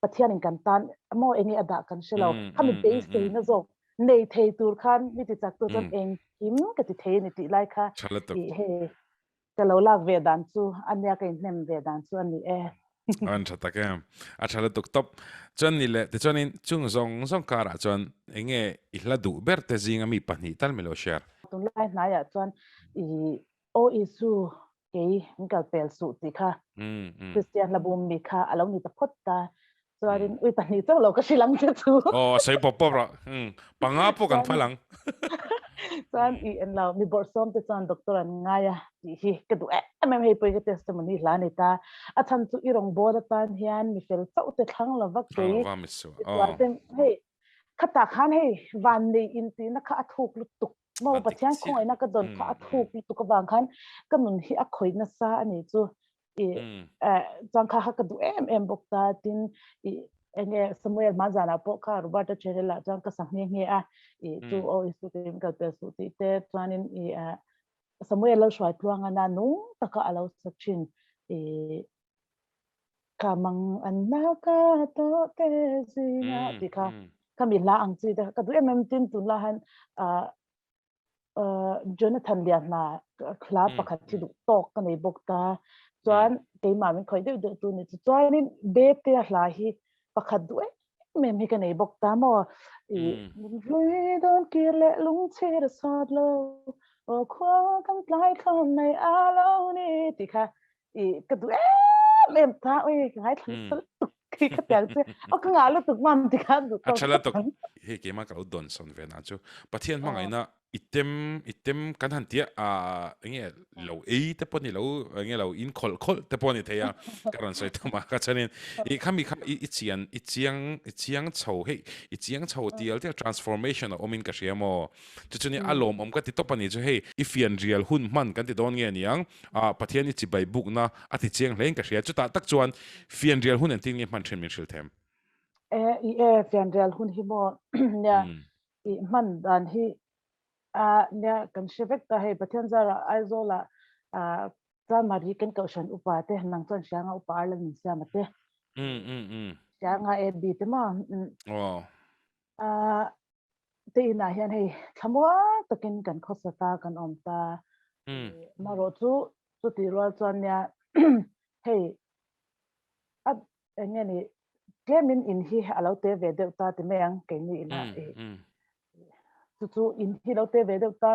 Pathian in kan tan maw enge a dah kan hre lo khami beiseina zawk nei thei tur khan mi ti chak tu chuan engkim ka ti thei a ni tih lai kha i hei ka lo lak ve dan chu ania ka inhnem ve dan chu a ni e. An tha tak em. A tha lutuk tawp. Chuan ni leh tichuanin chung zawng zawng karah chuan enge i hla duh ber te zinga mi pahnih tal milo share. Tunlai hnaiah chuan i Aw Isu, kei min kal pel suh tih kha Kristian hla bum mi kha a lo ni ta phawt ta. Chuanin ui pahnih chauh lo ka hrilh ang che chu. Aw, sawi pawp pawp rawh. Panga pawh kan phal ang. Chuan i en lo, mi bawrhsawm te chuan doctor an ngai a tih hi ka duh em em hei pawh hi ka testimony hla a ni ta. A chhan chu i rawngbâwl atan hian mi fel chauh te thlang lo vak kei. Hei, khatah khan hei vannei intihna kha a thuk lutuk. Maw Pathian khawngaihna ka dawn kha a thuk lutuk avang khan ka nun hi a khawih nasa a nih chu i chuan kha kha ka duh em em bawk ta tin i enge Samuel hma zanah pawh kha Roberta channel ah chuan ka sa nghe nghe a i chu aw Isu te min kal pel suh tih te chuanin i Samuel lo hruai tluang a na nung taka a lo sa thin i Ka mang an na ka tawh te zinga tih kha ka mi hla ang chi te ka duh em em tin tunlai hian Jonathan Lianhna hla pakhat hi duh tawk ka nei bawk ta chuan keimah min khawih deuh deuh tu ni chu chuanin Bete a hla hi pakhat duh em em hi ka nei bawk ta maw i min hlui dawn kir leh lungchhir a sawt lo aw khua kan tlai thlawn mai a lo ni tih kha i ka duh em em ta oi ka ngai thlang sal tuk khi ka tiang che o ka nga lutuk mam ti khan duh a thala tuk he ke ma ka lo don son ve na chu pathian hmangai na item item kan han tia a enge lo ei te pawh ni lo enge lo in khol khol te pawh ni theia ka ran soi tama ka chanin i khami kha i chian i chiang i chiang chho hei i chiang chho tial tial transformation a omin ka hria mo chu chu ni a lawm awm ka ti top ani chu hei i fian rial hun hman kan ti dawn nge niang Ah, Pathian i chibai bukna a ti chiang hlein ka hria. Chutah tak chuan fianrial hun engtin nge hman thin min hrilh them? E, i e, fianrial hun hi maw nia i hman dan hi a nia kan hre vek ta hei Pathian zarah Aizawlah ah Chanmari kan kohhran upa te nang chuan Hrianga upa Arlan min siam a te. Hrianga AB te maw. Aw. Ah, te inah hian hei thlamuang takin kan khawsa ta kan awm ta marawh chu chutih rual chuan nia hei a eng nge ni tlemin in hi a lo te ve deuh ta ti mai ang keini inah chu chu in hi lo te ve deuh ta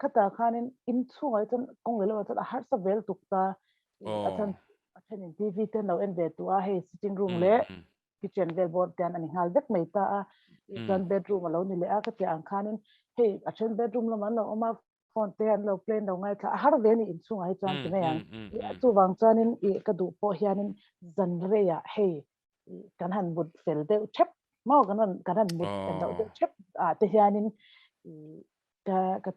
khatah khanin in chhungah hi chuan kawng leh lamah chuan a harsa vel tuk ta a chhan a thenin TV te an lo en ve duh a hei sitting room leh kitchen vel bawr te hian a ni nghal vek mai ta a chuan bedroom a lo ni leh a ka tih ang khanin hei a then bedroom lamah an lo awm a phone te an lo play an lo ngaithla a har ve a ni inchhungah hi chuan ti mai ang chuvang chuanin ih ka duh pawh hianin zan reiah hei kan han mut fel deuh thep maw kan han kan han mut loh deuh thep ah te hianin ih ka ka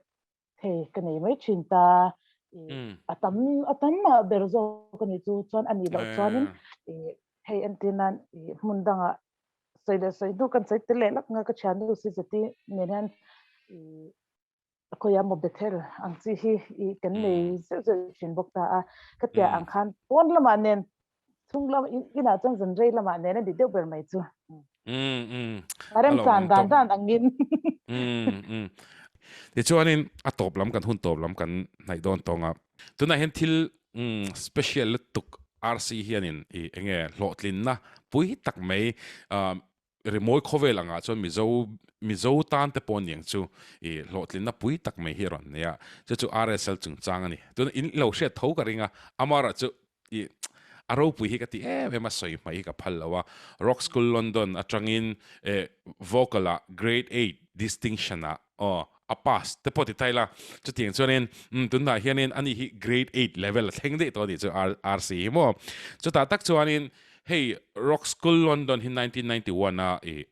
Hei ka nei mai thin ta a tam a tam mah ber zawk a ni chu chuan a nih loh chuanin hei entir nan hmun dangah sawi leh sawi duh kan sawi tel leh lak nga ka thiannu si zeti nen hian a khawiah maw Bethel ang chi hi kan nei zeuh zeuh thin bawk ta a ka tia ang khan pawn lamah nen Chung lam inah chuan zan rei lamah nen a ni deuh ber mai chu. A remchan dan dan angin. Tichuanin a tawp lam kan hun tawp lam kan hnaih dawn tawng a. Tunah hian thil special lutuk RC hianin i enge hlawhtlinna pui tak mai Rimawi khawvel angah chuan Mizo Mizo tan te pawh aniang chu i hlawhtlinna pui tak mai hi a rawn nei a, chu chu RSL chungchang a ni. Tuna in lo hriat tho ka ring a, amaherawh chu i a ropui hi ka ti em em a, sawi hmai hi ka phal lo a. Rock School London atangin eh vocal ah grade eight distinction ah aw a pass te pawh ti ta ila. Chutiang chuanin umm tunah hianin ani hi grade eight level a thleng daih tawh a nih chu RC hi maw. Chutah tak chuanin hei Rock School London hi 1991 a ih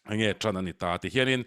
enge tan a ni ta ti hianin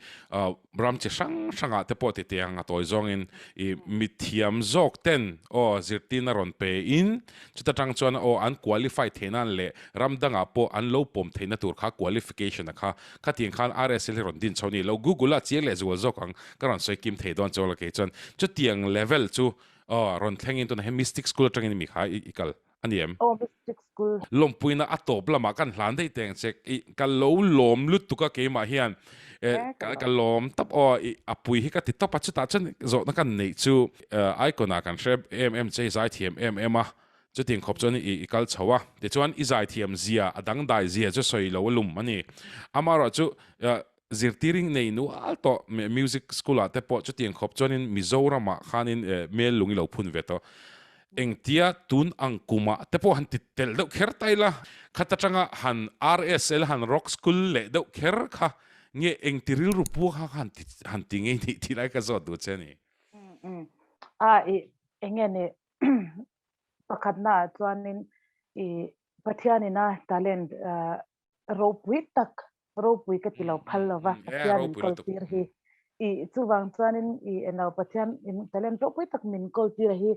ram chi hrang hrangah te pawh titi ang a tawi zawngin ih mithiam zawk ten aw zirtirna rawn pe in chuta tang chuan aw an qualify theih nan leh ram dangah pawh an lo pawm theihna tur kha qualification a kha khatiang khan RSL hi rawn din chho a ni lo Google ah chiang leh zual zawk ang ka rawn sawi kim thei dawn chuang lo kei chuan chutiang level chu aw rawn thlengin tunah hian Mystic School atangin mi kha i kal A ni em? Aw Mystic School. Lawmpuina a tawp lamah kan hlan daih teng che. I ka lo lawm lutuk a keimah hian eh ka lawm tawp aw i a pui hi ka ti tawp a chutah chuan zawhna kan neih chu icon ah kan hre em em che i zaithiam em em a chutiang khawp chuan i i kal chho a tichuan i zaithiam zia a dangdai zia chu sawi lo a lum a ni. Amaherawhchu Zirtiring nei nual tawh music school ah te pawh chutiang khawp chuanin Mizoram ah khanin mel lung i lo phun ve tawh. Engtia tun ang kumah te pawh han ti tel deuh kher ta ila, khat atanga han RSL han rock school leh deuh kher kha nge engti rilru pu kha han ti han ti ngei nih tih lai ka zawt duh che a ni. A i enge ni pakhatna ah chuanin i Pathianin a talent ropui tak ropui ka ti lo phal lo va Pathian in kawl tir hi i chuvang chuanin i eno Pathian in talent ropui tak min kawl tir hi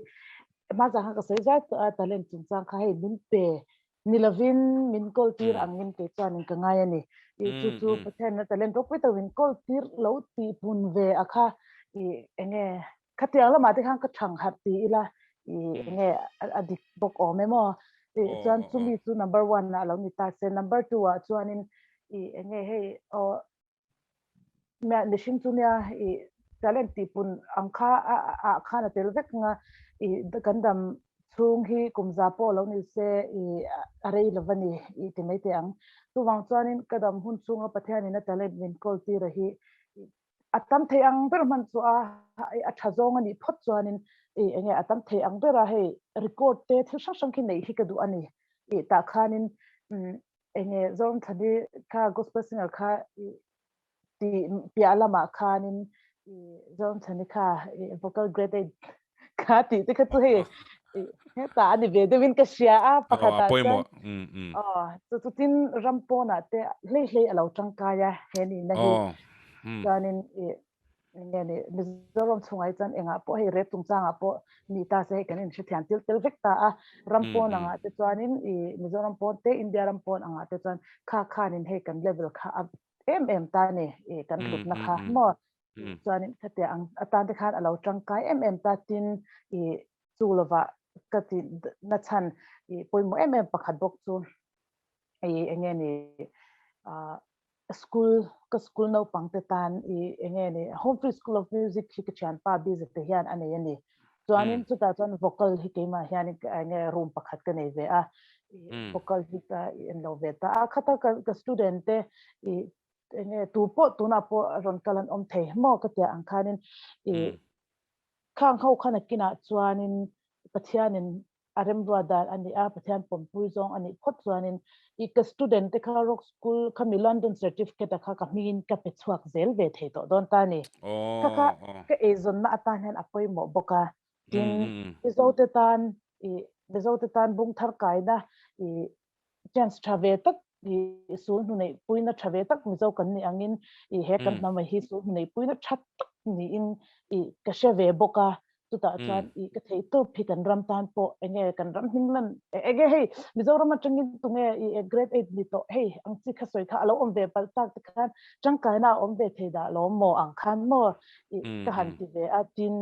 hma zang kha ka sawi zai tawh a talent chungchang kha hei min pe ni lovin min kawl tir angin kei chuanin ka ngai a ni i chu chu Pathian in talent ropui tak min kawl tir lo tih pun ve a kha i enge Khatiang lamah te khan ka thang harh ti ila i enge a dik bawk awm em aw. Tih chuan chumi chu number one ah lo ni ta se number two ah chuanin i enge hei aw mihring chu nia i talent tih pun ang kha ah khan a tel vek anga i kan dam chhung hi kum za pawh lo ni se i a rei lo va ni i ti mai teh ang. Chuvang chuanin ka dam hun chhunga Pathianin a talent min kawl tir a hi a tam thei ang ber hman chu a a tha zawng a nih phawt chuanin i enge a tam thei ang bera hei record te thil hrang hrang khi neih hi ka duh a ni i tah khanin enge Zoramthani kha gospel singer kha i ti piah lamah khanin i Zoramthani kha i vocal grade eight kha tih te kha chu hei hetah a ni ve deuhin ka hria a pakhatah chuan aw chu tin ram pawnah te hlei hlei a lo tangkai a he nihna hi chuanin i nge ni Mizoram chhungah hi chuan engah pawh hei rep chungchangah pawh ni ta se hei kan inhrethiam tel tel vek ta a ram pawn angah te chuanin i Mizoram pawn te India ram pawn angah te chuan kha khanin hei kan level kha a em em ta ni i kan hlutna kha maw Chuanin khatiang ang atan te khan a lo tangkai em em ta tin i chu lovah ka ti na chhan i pawimawh em em pakhat bawk chu i enge ni ah school ka school naupang te tan i enge ni Home Free School of Music hi ka thianpa busy te hian a nei a ni. Chuanin chutah chuan vocal hi keimah hian enge room pakhat ka nei ve a i vocal hi ka en lo ve ta a khata ka student te i enge tu pawh tunah pawh a rawn kal an awm thei maw ka tia ang khanin i khang ho khan a kinah chuanin Pathianin a remruat dan a ni a Pathian pawmpui zawng a nih phawt chuanin i ka student te kha rock school khami London certificate a kha ka hmingin ka pe chhuak zel ve thei tawh dawn ta a ni. Kha kha ka eizawnna atan hian a pawimawh bawk a tin Mizote tan i Mizote tan bung thar kaina i chance tha ve tak i sul hnu neih puina tha ve tak Mizo kan nih angin i he kan hnam hi sul hnu neih puina tha tak niin i ka hre ve bawk a chutah chuan i ka theih tawp hi kan ram tan pawh enge kan ram hming lan enge hei Mizoram atangin tunge i grade 8 ni tawh hei ang chi kha sawi kha alo awm ve palh tak te khan tangkaina a awm ve thei dah lo maw ang khan maw i ka han ti ve a tin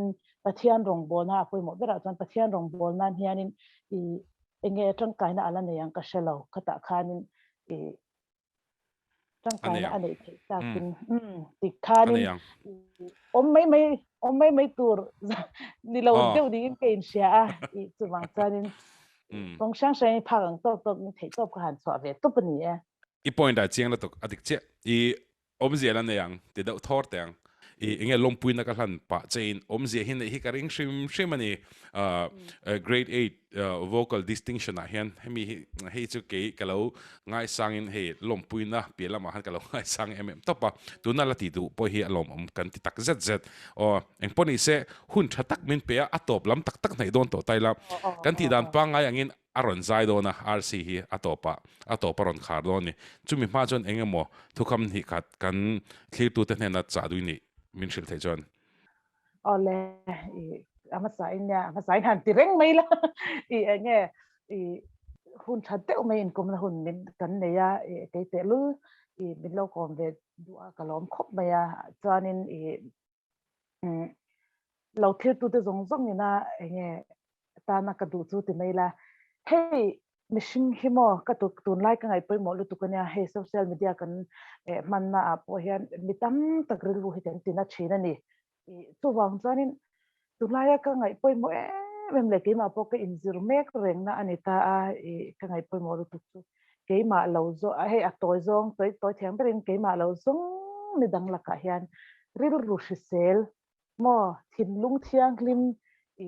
Pathian rawngbawlna a pawimawh berah chuan Pathian rawngbawl nan hianin i enge tangkaina ala nei ang ka hre lo khatah khanin i tangkaina a neih theih takin ti khanin awm mai mai awm mai mai tur ni lo deuh dingin ka inhria a i chuvang chuanin kawng hrang hrang in phak ang tawk tawk in theih tawp ka han chhuah ve tawp a ni e. I point ah chiang lutuk a dik chiah i Awmzia la nei ang, ti deuh thawr teh ang. I enge lawmpuina ka hlan pah che in awmzia hi neih hi ka ring hrim hrim a ni. Grade 8 vocal distinction ah hian hemi hi hei chu kei ka lo ngaisangin hei lawmpuina piah lamah khan ka lo ngaisang em em tawp a, tuna la ti duh pawh hi a lawmawm kan ti tak zet zet. Aw engpawh ni se hun tha tak min pe a, a tawp lam tak tak hnaih dawn tawh ta ila kan tih dan pangngai angin a rawn zai dawn a, RC hi a tawpah a tawp a rawn khar dawn a ni. Chumi hma chuan eng emaw thukham hnih khat kan thlirtute hnena chah dui nih min hrilh theih chuan. Awle, i a hmasa in nia, a hmasa in han ti reng mai la, i eng nge i hun tha deuh mai inkawmna hun min kan nei a, i kei tehlul i min lo kawm ve duh a ka lawm khawp mai a, chuanin i Lo thirtute zawng zawng ina enge tana ka duh chu ti mai la, hei mihring hi maw ka tuk tunlai ka ngaih pawimawh lutuk ania, hei social media kan hmanna ah pawh hian mi tam tak rilru hi kan tina thin a ni. Chuvang chuanin tunlaia ka ngaih pawimawh em em leh keimah pawh ka inzir mek rengna a ni ta a, ka ngaih pawimawh lutuk chu keimah lo zawh hei a tawi zawng tawi tawi thiang berin keimah lo zawng ni dang lakah hian rilru hrisel maw thinlung thianghlim i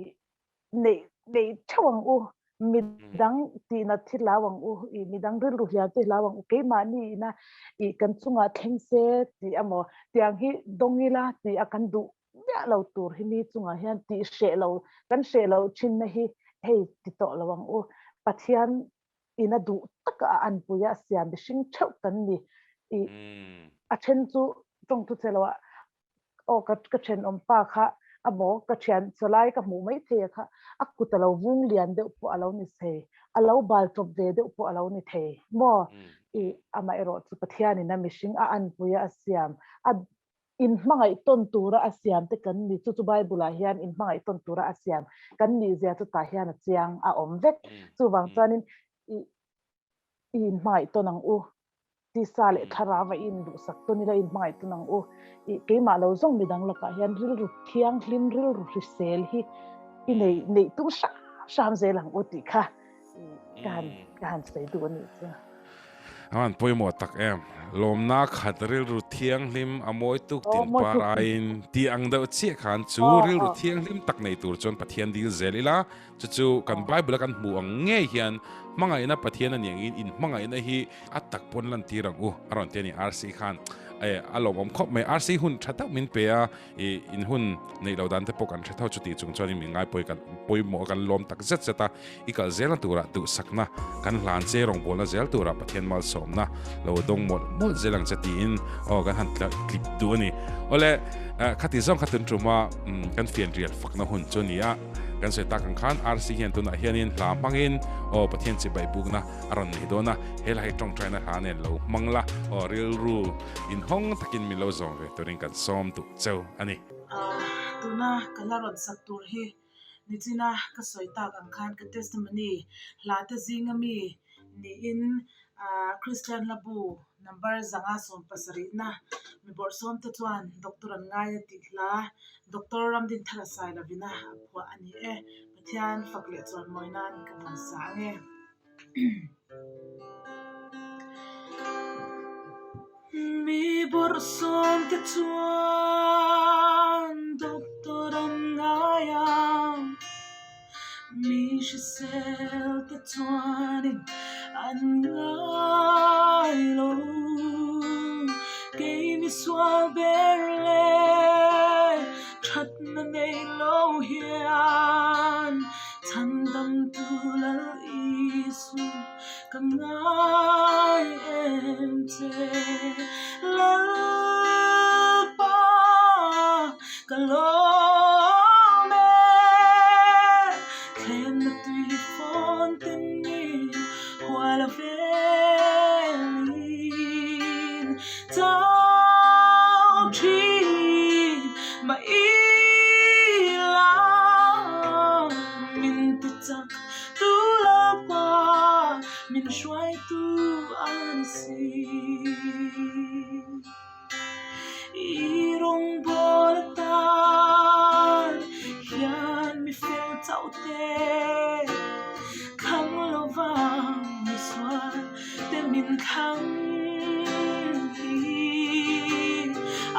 neih neih theuh ang u midang tihna thi hlau ang u i midang rilru hliam te hlau ang u keimahni ina i kan chungah thleng se tih emaw tiang hi dawng ila tih a kan duh miah lo tur hi mi chungah hian tih hreh lo kan hreh lo thinna hi hei ti tawh lo ang u Pathian ina duh taka a anpui a siam mihring theuh kan ni. I a then chu tawng thu che lo ah aw ka ka thenawm pa kha a maw ka thian chawlai ka hmuh mai thei a kha a kut a lo vung lian deuh pawh a lo ni thei a lo bal tawp ve deuh pawh a lo ni thei maw i amaherawh chu Pathian in a mihring a anpui a siam a Inhmangaih tawn tura a siam te kan ni, chu chu Bible-ah hian inhmangaih tawn tura a siam kan nih zia chu tah hian a chiang a awm vek. Chuvang chuanin i i inhmangaih tawn ang u, tisa leh thlarau a i induhsak tawn ila i inhmangaih tawn ang u. I keimah lo zawng midang lakah hian rilru thianghlim, rilru hrisel hi i nei neih tum hram hram zel ang u tih kha ka han ka han sawi duh a nih chu. A han pawimawh tak em. Lawmna khat rilru thianghlim a mawi tuk tin par aiin tih ang deuh chiah khan chu rilru thianghlim tak nei tur chuan Pathian dil zel ila, chu chu kan Bible a kan hmuh ang ngei hian hmangaihna Pathian a ni angin inhmangaihna hi a tak pawn lantir ang u a rawn ti a ni RC khan a lawmawm khawp mai. RC hun tha tak min pe a. I in hun neih loh dan te pawh kan hre tho chuti chung chuanin min ngai pawi kan pawimawh a kan lawm tak zet zet a, i kal zelna turah duhsakna kan hlan che rawngbawlna zel turah Pathian malsawmna lo dawng mawlh mawlh zel ang che tiin aw kan han tlip duh a ni. Awle khati zawng kha tun tuma kan fianrial fakna hun chu a ni a, kan sawi tak ang khan RC hian tunah hianin hla hmangin aw Pathian chibai bukna a rawn nei dawn a, he hla hi tawngtaina hla nen lo hmang la aw rilru Inhawng takin min lo zawm ve turin kan sawm duh cheu a ni. Tuna ka la rawn sak tur hi nichina ka sawi tak ang khan ka testimony hla te zinga mi niin Kristian Hlabu number zanga 70 na mi bawrhsawm te chuan Doctor an ngai a tih hla Doctor Ramdinthara Sailovina a phuah a ni e. Pathian fak leh chuan mawi nan ka vawn sa ange. Mi bawrhsawm te chuan doctor an ngai a, mi hrisel te chuanin an ngai lo. Kei mi sual ber leh thatna nei lo hian chhandamtu lal Isu ka ngai em che Lalpa ka lawm e Thlenna tui fawn ten mi hual a velin Chau thin mah ila min ti chak Tu Lalpa min hruaitu a ni si. I rawngbâwl atan hian mi fel chauh te thlang lova mi sual te min thlang hi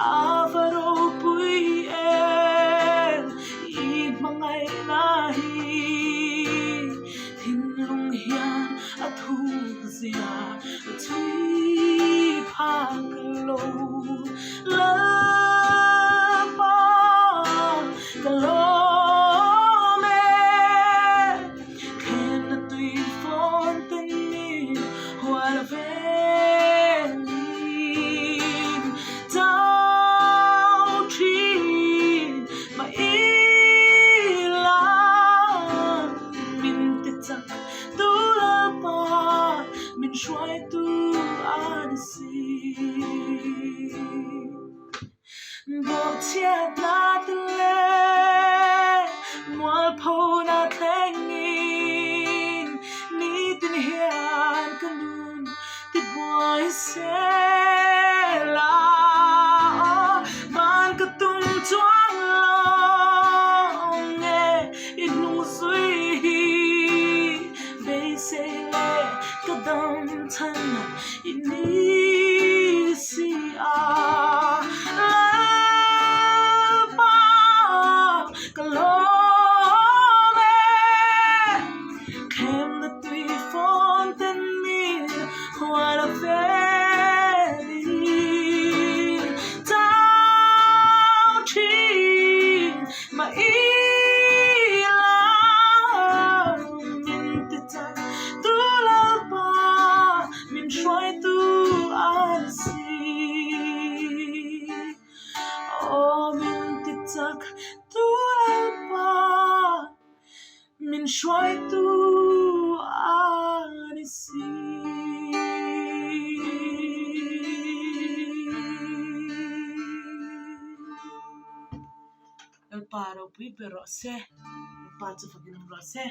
a va ropui. hruaitu a ni si. Bawhchhiatna te leh mualphona thlengin nitin hian ka nun tibuai sel a, van ka tum chuang lo nge i hnung zui hi beisei leh ka dam chhan i ni si a. Lalpa ka lawm e, Thlemna tui fawn ten min hual a felin chau thin mah ila min ti chak tu Lalpa min hruaitu a ni si. Aw min ti chak tu Lalpa. Min hruaitu a ni si. Lalpa ropui ber rawh se. Lalpa chu fakin awm rawh se.